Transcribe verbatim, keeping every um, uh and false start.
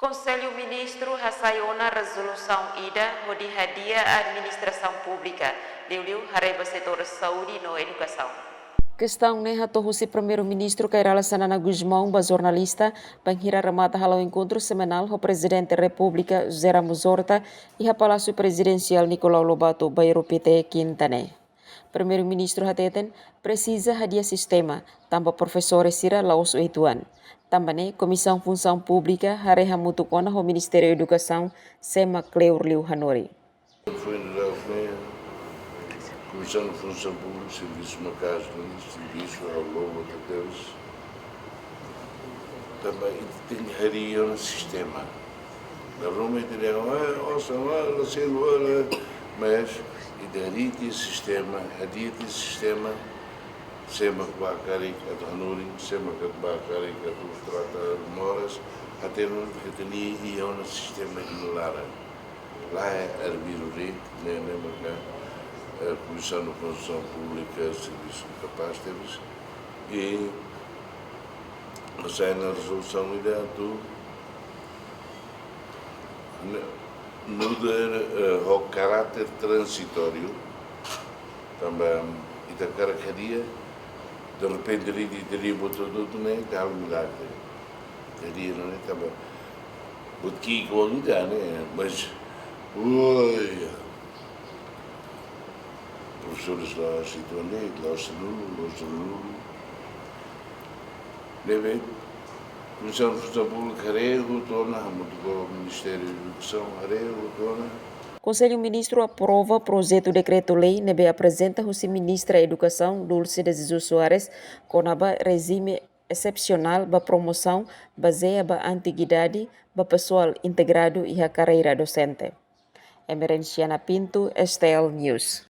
Konsellu Ministru hasai ona rezolusaun ida hodi hadi'a administrasaun públika, liuliu haree ba setór saúde no edukasaun. Kestaun ne'e hato'o husi Primeiru-Ministru Kay Rala Xanana Gusmão ba jornalista, bainhira remata hala'o enkontru semanál ho Prezidente Repúblika José Ramos Horta iha Palásiu Prezidensiál Nicolau Lobato, Bairru Pité, Kinta ne'e. Primeiru-Ministru hateten, presiza hadi'a sistema, tanba profesór sira la'ós uitoan. Tanba ne'e, Komisaun Funsaun Públika haree hamutuk ona ho Ministériu Edukasaun, sé mak kleur liu hanorin. Foi na Rafael, Komisaun Funsaun Públika, servisu maka'as, servisu halo lobo tebes. Tanba ita tenke hadi'a ona sistema. Dala ruma ita dehan, "Ah, osan, ah, la selu, ah, la." Mas ita hadi'a tiha sistema, hadi'a tiha sistema, sé mak ba karik atu hanorin, sé mak ba karik atu trata moras, até no ita tenke iha ona sistema iha laran. Lae, arbiru de'it, ne'e, ne'e maka, eh, Komisaun Funsaun Públika servisu kapás tebes. I hasai ona rezolusaun ida atu, ne'e, muda, eh, ho karáter transitóriu, tanba ita hakarak hadi'a, derrepente ita hadi'a buat hotu-hotu ne'e, ita halo milagre. Jadi, ne'e tanba buat ki'ik ida ne'e, mas, oi, profesores la'ós uitoan de'it, la'ós nulu, la'ós nulu. Ne'ebé, Komisaun Funsaun Públika haree hotu ona, hamutuk ho Ministériu Edukasaun haree hotu ona. Konsellu Ministru aprova projetu dekretu-lei ne'ebé aprezenta husi Ministra Edukasaun Dulce de Jesus Soares kona-ba rejime esepsionál ba promosaun bazeia ba antiguidade ba pesoál integradu iha karreira dosente. Emerenciana Pinto, S T L News.